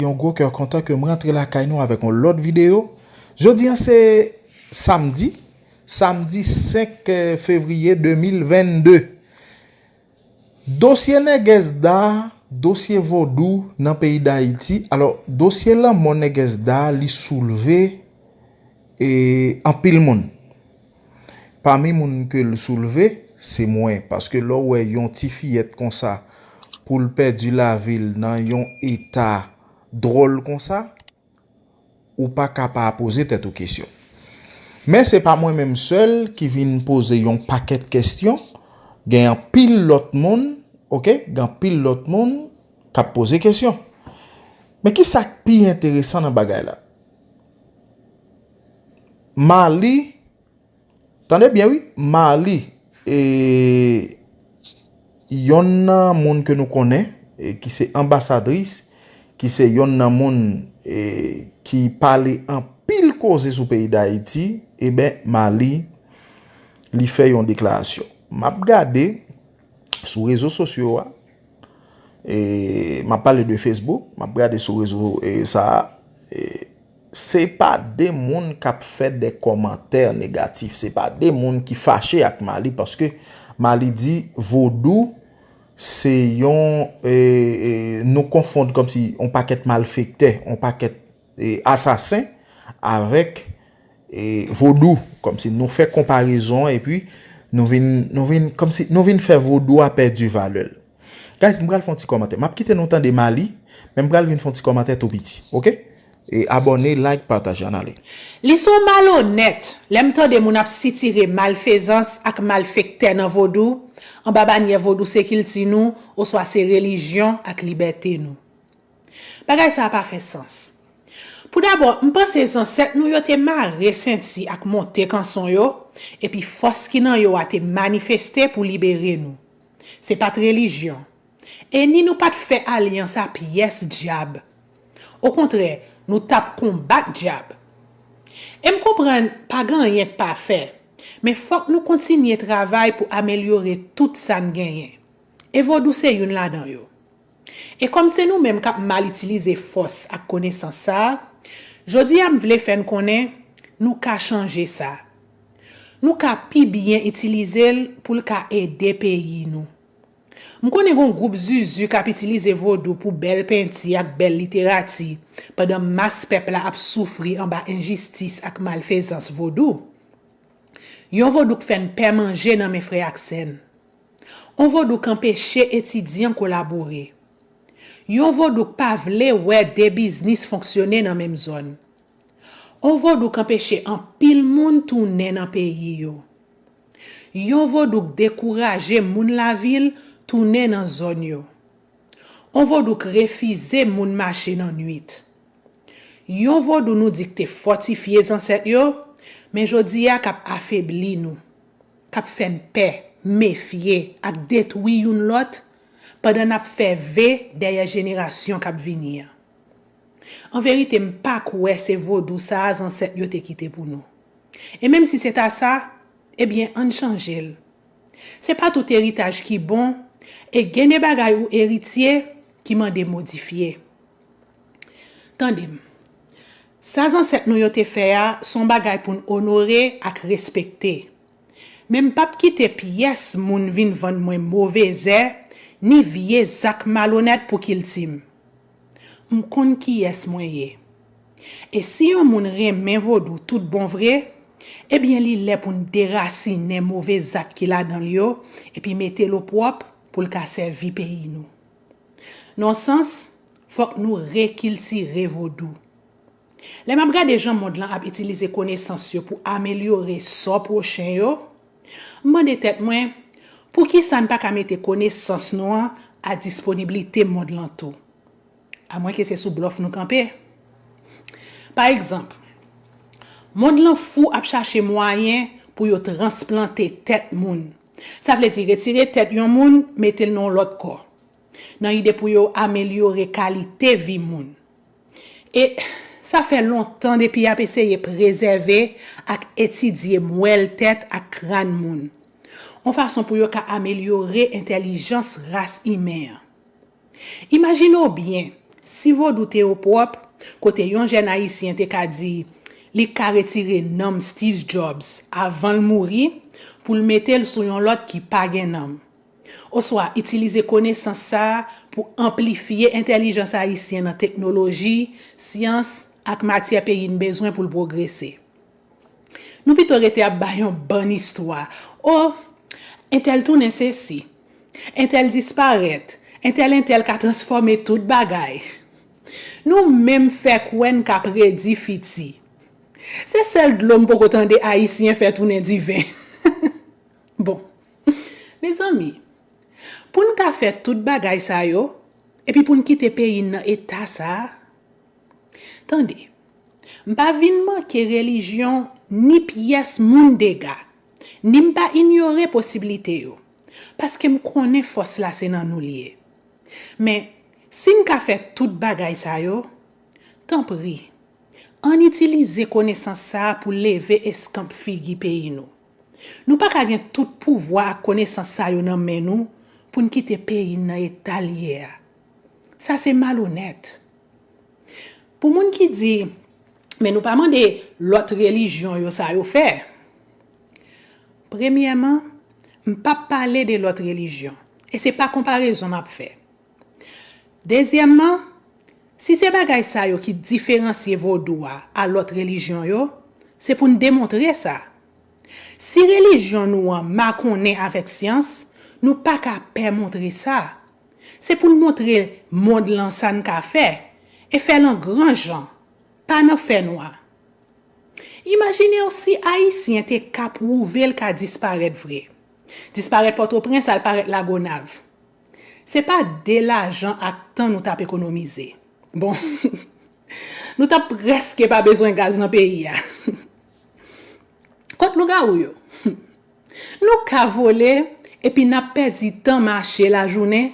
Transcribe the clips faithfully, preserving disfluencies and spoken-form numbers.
Yon gwo kè kontan ke m rantre lakay nou avèk yon lòt videyo. Jodi a se samdi, samdi senk fevriye de mil vennde. Dosye Nègès Da, dosye vodou nan peyi Dayiti. Alò, dosye lanmò Nègès Da, li soulve e anpil moun. Pami moun ke l soulve, se mwen. Paske lè w wè yon ti fiyèt konsa, pou l pèdi lavi l nan yon eta dwòl konsa, ou pa ka pa poze tèt ou kesyon. Men se pa mwen menm sèl ki vin poze yon pakèt kesyon, gen anpil lòt moun, oke, gen anpil lòt moun k ap poze kesyon. Men ki sa k pi enteresan nan bagay la? Mali, tande byen wi, Mali, e, yonn nan moun ke nou konnen, e, ki se anbasadris, ki se yonn nan moun, e, ki pale anpil koze sou peyi Dayiti, e ben, Mali, li fè yon deklarasyon. M ap gade sou rezo sosyo a, e, m ap pale de Facebook, m ap gade sou rezo, e, sa a, e, se pa de moun k ap fè de kòmantè negatif, se pa de moun ki fache ak Mali, paske Mali di vodou se yon, e, e, nou konfonn kòmsi yon pakèt malfektè, yon pakèt, e, asasen avèk, e, vodou, kòmsi nou fè konparezon epi nou vin, nou vin, kòmsi nou vin fè vodou a pèdi valè l. Guys, m pral fè yon ti kòmantè. M ap kite nou tande Mali, men m pral vin fè yon ti kòmantè tou piti, oke? E abòne, like, pataje, ann ale. Li se yon malonèt lè m tande moun ap sitire malfezans ak malfektè nan vodou, anba banyè vodou se kilti nou, oswa se relijyon ak libète nou. Bagay sa a pa fè sans. Poudabò, m panse zansèt nou yo te mare senti ak monte kanson yo, epi fòs ki nan yo a te manifeste pou libere nou. Se pa t relijyon. E ni nou pa t fè alyans a pyès dyab. Okontrè, nou t ap konbat dyab. E m konprann pa gen anyen k pafè, men fòk nou kontinye travay pou amelyore tout sa n genyen. E vodou se youn ladan yo. E kòm se nou menm k ap mal itilize fòs ak konesans sa a, jodi a m vle fè n konnen nou ka chanje sa. Nou ka pi byen itilize l pou l ka ede peyi nou. M konnen gen yon gwoup zuzu k ap itilize vodou pou bèl penti ak bèl literati, pandan mas pèp la ap soufri anba enjistis ak malfezans vodou. Yon vodou k fè n pè manje nan men frè ak sè n. On vodou k anpeche etidyan kolabore. Yon vodou k pa vle wè de biznis fonksyone nan menm zòn. On vodou k anpeche anpil moun tounen nan peyi yo. Yon vodou k dekouraje moun lavil tounen nan zòn yo. On vodou k refize moun mache nan nwit. Yon vodou nou di k te fòtifye zansèt yo, men jodi a k ap afebli nou, k ap fè n pè, mefye, ak detwi youn lòt, pandan n ap fè ve dèyè jenerasyon k ap vini an. An verite, m pa kwè se vodou sa a zansèt yo te kite pou nou. E menm si se ta sa, ebyen, ann chanje l. Se pa tout eritaj ki bon, e gen de bagay ou eritye ki mande modifye. Tande m. Sa zansèt nou yo te fè a, se yon bagay pou n onore ak respekte. Men m p ap kite pyès moun vin vann mwen move zè, ni vye zak malonèt pou kilti m. M konn kiyès mwen ye. E si yon moun renmen vodou tout bon vre, ebyen li lè pou n derasinen move zak ki ladan l yo, epi mete l opwòp pou l ka sèvi peyi nou. Nan yon sans, fòk nou rekiltire vodou. Lè m ap gade jan mond lan ap itilize konesans yo pou amelyore sò pwochen yo, m mande tèt mwen, poukisa n pa ka mete konesans nou an a disponiblite mond lan tou? Amwenke se sou blòf nou kanpe. Pa egzanp, mond lan fou ap chache mwayen pou yo transplante tèt moun. Sa vle di retire tèt yon moun, mete l nan yon lòt kò, nan ide pou yo amelyore kalite vi moun. E sa fè lontan depi y ap eseye prezève ak etidye mwèl tèt ak kràn moun, yon fason pou yo ka amelyore entèlijans ras imen an. Imajine w byen, Si vodou te opwòp, kote yon jèn ayisyen te ka di li ka retire nanm Steve Jobs avan l mouri pou l mete l sou yon lòt ki pa gen nanm, oswa itilize konesans sa a pou anplifye entèlijans ayisyen nan teknoloji, syans ak matyè peyi n bezwen pou l pwogrese. Nou pito rete ap bay yon bann istwa. O, entèl tounen sesi, entèl disparèt, entèl entèl ka transfòme tout bagay. Nou menm fè kwè n ka predi fiti. Se sèl dlo m poko tande ayisyen fè tounen diven. Bon, mezanmi, pou n ka fè tout bagay sa yo, epi pou n kite peyi n nan eta sa a, tande, m pa vin manke relijyon ni pyès moun dega, ni m pa inyore posiblite yo, paske m konnen fòs la se nan nou l ye. Men, si n ka fè tout bagay sa yo, tanpri, ann itilize konesans sa a pou leve eskanp figi peyi nou. Nou pa ka gen tout pouvwa ak konesans sa yo nan men nou pou n kite peyi n nan eta l ye a. Sa se malonèt. Pou moun ki di, men nou pa mande lòt relijyon yo sa yo fè. Premyèman, m p ap pale de lòt relijyon, e se pa konparezon m ap fè. Dezyèmman, si se bagay sa yo ki diferansye vodou a a lòt relijyon yo, se pou n demontre sa. Si relijyon nou an makonnen avèk syans, nou pa ka pè montre sa. Se pou n montre mond lan sa n ka fè, e fè l an gran jan, pa nan fènwa. Imajine w si Ayisyen te ka pwouve l ka disparèt vre. Disparèt Pòtoprens al parèt Lagonav. Se pa de lajan ak tan nou t ap ekonomize. Bon, nou t ap prèske pa bezwen gaz nan peyi a. Kot lougawou yo? Nou ka vole, epi n ap pèdi tan mache lajounen.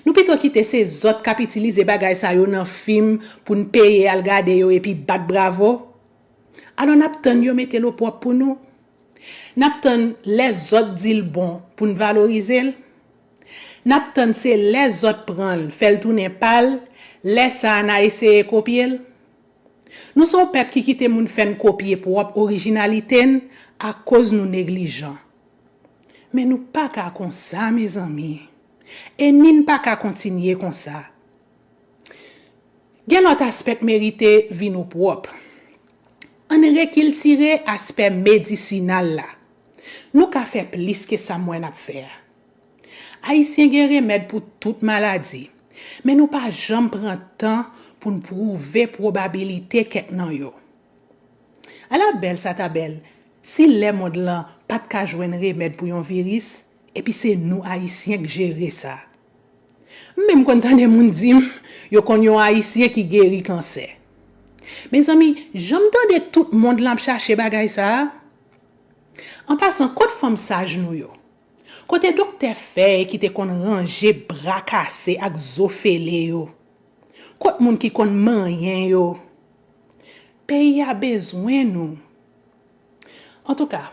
Nou pito kite se zòt k ap itilize bagay sa yo nan fim pou n peye al gade yo epi bat bravo. Alò n ap tann yo mete l opwòp pou nou? N ap tann lè zòt di l bon pou n valorize l? N ap tann se lè zòt pran l, fè l tounen pa l, lè sa a n a eseye kopye l? Nou se yon pèp ki kite moun fè n kopye pwòp orijinalite n akoz nou neglijan. Men nou pa ka konsa, mezanmi. E ni n pa ka kontinye konsa. Gen lòt aspè k merite vin opwòp. Ann rekiltire aspè medisinal la. Nou ka fè plis ke sa m wè n ap fè a. Ayisyen gen remèd pou tout maladi, men nou pa janm pran tan pou n pwouve pwobabilite kèk nan yo. Ala bèl sa ta bèl si lè mond lan pa t ka jwenn remèd pou yon viris, epi se nou Ayisyen k jere sa. M menm konn tande moun di m yo konn yon Ayisyen ki geri kansè. Mezanmi, jan m tande tout mond lan ap chache bagay sa a. An pasan, kot fanm saj nou yo? Kote doktè fèy ki te konn ranje bra kase ak zo fele yo? Kot moun ki konn manyen yo? Peyi a bezwen nou. Antouka,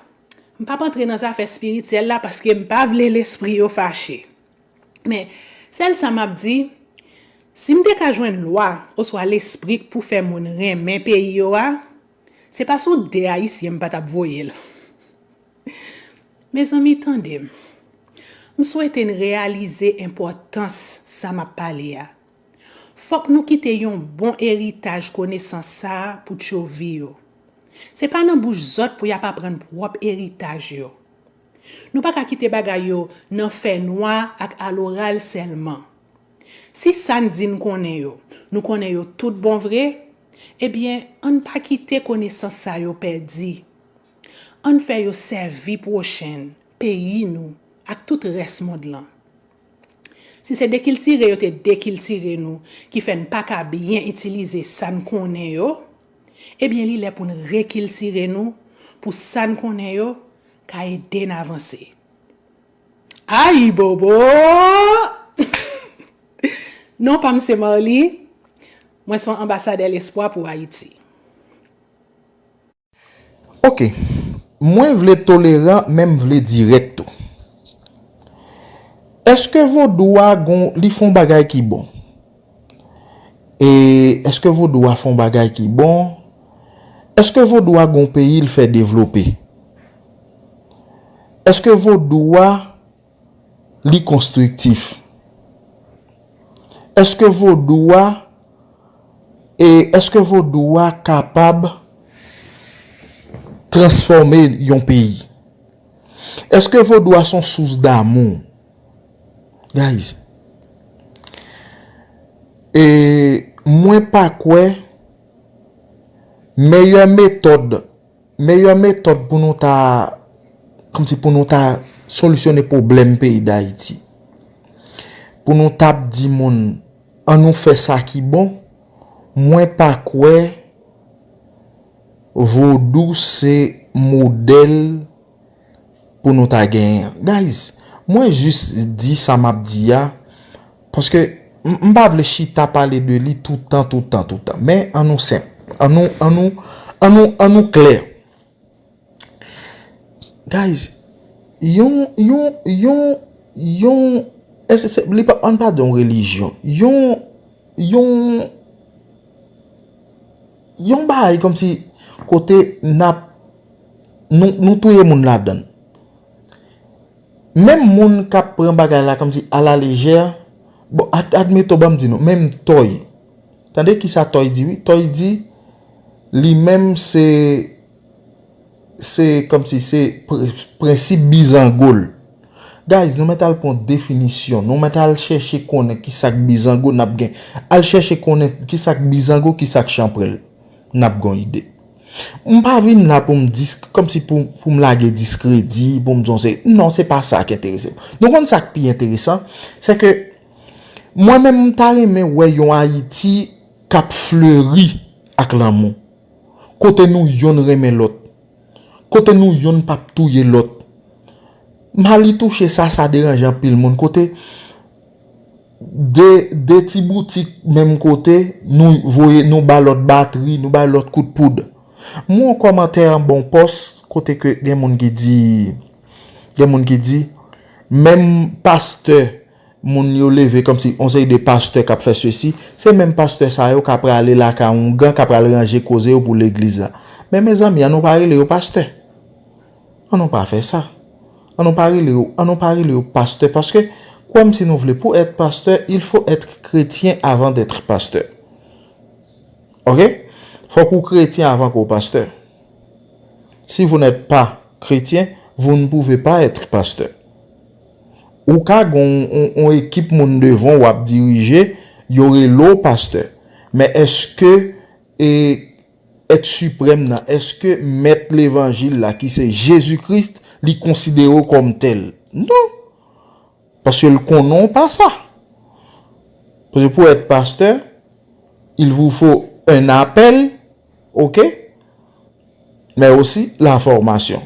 m p ap antre nan zafè espirityèl la paske m pa vle lespri yo fache. Men, sèl sa m ap di, si m te ka jwenn lwa oswa lespri k pou fè moun renmen peyi yo a, se pa sou de Ayisyen m pa t ap voye l. Mezanmi, tande m. M swete n reyalize enpòtans sa m ap pale a. Fòk nou kite yon bon eritaj konesans sa a pou tchovi yo. Se pa nan bouch zòt pou y ap aprann pwòp eritaj yo. Nou pa ka kite bagay yo nan fènwa ak aloral sèlman. Si sa n di n konnen yo, nou konnen yo tout bon vre, ebyen, ann pa kite konesans sa yo pèdi. Ann fè yo sèvi pwochen n, peyi nou, ak tout rès mond lan. Si se dekiltire yo te dekiltire nou, ki fè n pa ka byen itilize sa n konnen yo, ebyen, li lè pou n rekiltire nou, pou sa n konnen yo ka ede n avanse. Ayibobo! Non pa m se Marly, mwen se yon anbasadè lespwa pou Ayiti. Ok, mwen vle toleran men m vle dirèk tou. Èske vodou a gon li fè yon bagay ki bon? E èske vodou a fè yon bagay ki bon? Èske vodou a gon peyi l fè devlope? Èske vodou a li konstriktif? Èske vodou a e èske vodou a kapab transfòme yon peyi? Èske vodou a se yon sous damou? Guys, e mwen pa kwè meyè metòd meyè metòd pou nou ta kòmsi pou nou ta solisyone pwoblèm peyi Dayiti, pou nou t ap di moun, ann nou fè sa ki bon, mwen pa kwè vodou se modèl pou nou ta genyen. Guys, mwen jis di sa m ap di a, paske m m pa vle chita pale de li toutan, toutan, toutan. Men ann nou senp. Ann nou, ann nou, ann nou, ann nou klè. Guys, yon, yon, yon, yon, èske se, li pa, ann pa di yon relijyon. Yon, yon, yon bagay kòmsi kote n ap, nou, nou touye moun ladan l. Menm moun k ap pran bagay la kòmsi alalejè, bon, ad, admeton, ban m di nou, menm Tòy. Tande kisa Tòy di, wi. Tòy di, li menm se, se kòmsi se pre, prensip bizango l. Guys, nou mèt al pran definisyon, nou mèt al chèche konnen kisa k bizango n ap gen. Al chèche konnen kisa k bizango, kisa k chanpwèl. N ap gen yon ide. M pa vin la pou m dis, kòmsi pou, pou m lage diskredi, pou m di se, non, se pa sa k enterese m. Nou konn sa k pi enteresan, se ke mwen menm m ta renmen wè yon Ayiti k ap fleri ak lanmou. Kote nou yonn renmen lòt. Kote nou yonn p ap touye lòt. Mali touche sa, sa deranje anpil moun. Kote de, de ti boutik menm kote, nou voye, nou ba lòt batri, nou ba lòt kout poud. M wè yon kòmantè anba yon pòs, kote ke gen moun ki di, gen moun ki di, menm pastè, moun yo leve kòmsi yon seri de pastè k ap fè sesi, se menm pastè sa yo k ap prale lakay oungan, k ap pral ranje koze yo pou legliz la. Men mezanmi, ann nou pa rele yo pastè. Ann nou pa fè sa. Ann nou pa rele yo, ann nou pa rele yo pastè, paske, kwè m si nou vle, pour être pasteur, il faut être chrétien avant d'être pasteur. Oke? Fòk ou kretyen avan ke w pastè. Si vous n'êtes pas chrétien, vous ne pouvez pas être pasteur. Ou ka gen yon, yon, yon ekip moun devan w ap dirije, yo rele w pastè. Men èske e èt siprèm nan, èske mèt levanjil la, ki se Jezi Kris, li konsidere w kòm tèl? Non. Paske l konnen w pa sa. Paske pour être pasteur, il vous faut un appel, ok, mais aussi la formation.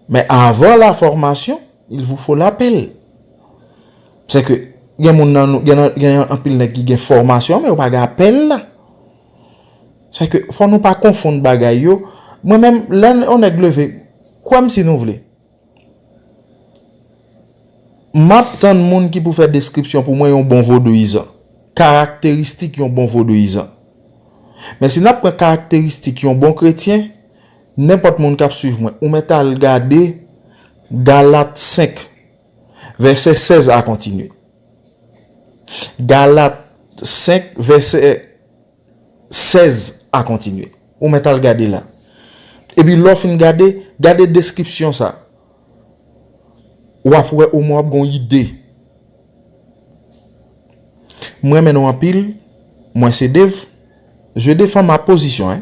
Mais avant la formation, il vous faut l'appel. Se ke gen moun nan nou, gen, gen anpil nèg ki gen fòmasyon, men yo pa gen apèl la. Se ke fò nou pa konfonn bagay yo. Mwen menm, lè yon nèg leve, kwè m si nou vle. M ap tann moun ki pou fè deskripsyon pou mwen yon bon vodouyizan. Karakteristik yon bon vodouyizan. Men si n ap pran karakteristik yon bon kretyen, nenpòt moun k ap swiv mwen, ou mèt al gade Galat senk, vèsè sèz a kontinye. Galat senk, vèsè sèz a kontinye. Ou mèt al gade la. Epi lè w fin gade, gade deskripsyon sa. W ap wè omwen w ap gen yon ide. M renmen nou anpil. Mwen se Dave. Je défends ma position, hein.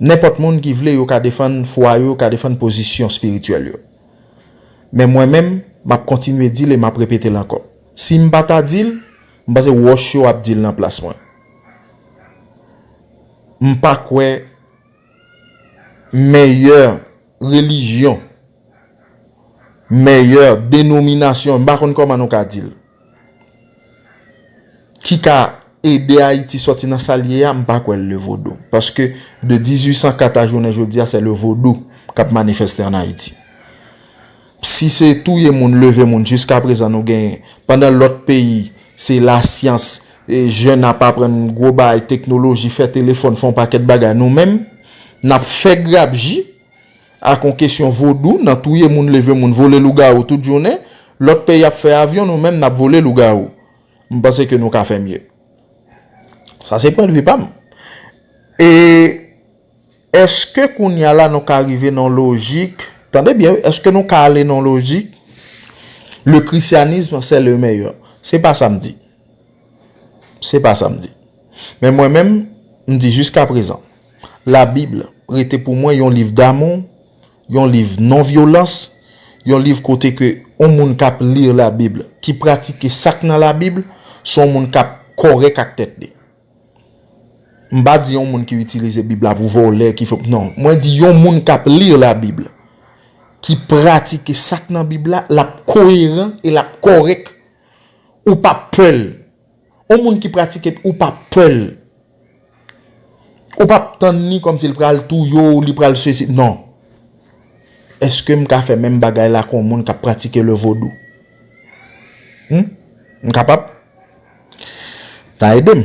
Nenpòt moun ki vle, yo ka defann fwa yo, yo ka defann pozisyon espirityèl yo. Men mwen menm, m ap kontinye di l e m ap repete l ankò. Si m pa ta di l, m panse wòch yo ap di l nan plas mwen. M pa kwè meyè relijyon, meyè denominasyon, m pa konn kòman nou ka di l, ki ka ede Ayiti sòti nan sa l ye a, m pa kwè l le vodou. Paske de dizuit san kat a jounen jodi a, se le vodou k ap manifeste ann Ayiti. Si se touye moun, leve moun, jiskaprezan nou genyen, pandan lòt peyi, se lasyans, E jèn ap aprann gwo bagay, teknoloji, fè telefòn, fè yon pakèt bagay. Nou menm, n ap fè grapji ak yon kesyon vodou, nan touye moun, leve moun, vole lougawou tout jounen. Lòt peyi ap fè avyon, nou menm n ap vole lougawou. M panse ke nou ka fè mye. Sa se pwennvi pa m. E èske kounye a la nou ka rive nan lojik, tande byen, èske nou ka ale nan lojik, le christianisme c'est le meilleur? Se pa sa m di. Se pa sa m di. Men mwen menm, m di jiska prezan, Labib rete pou mwen yon liv damou, yon liv non vyolans, yon liv kote ke yon moun k ap li Labib, ki pratike sa k nan Labib, se yon moun k ap kòrèk ak tèt li. M pa di yon moun ki itilize Bib la pou vòlè, ki fè, non. Mwen di yon moun k ap li Labib, ki pratike sa k nan Bib la, l ap koyeran e l ap kòrèk. Ou p ap pè l. Yon moun ki pratike, ou p ap pè l. Ou p ap tann li kòmsi l pral touye w, li pral sesi. Non. Èske m ka fè menm bagay la ak yon moun k ap pratike le vodou? Hmm? M kapab? Ta ede m.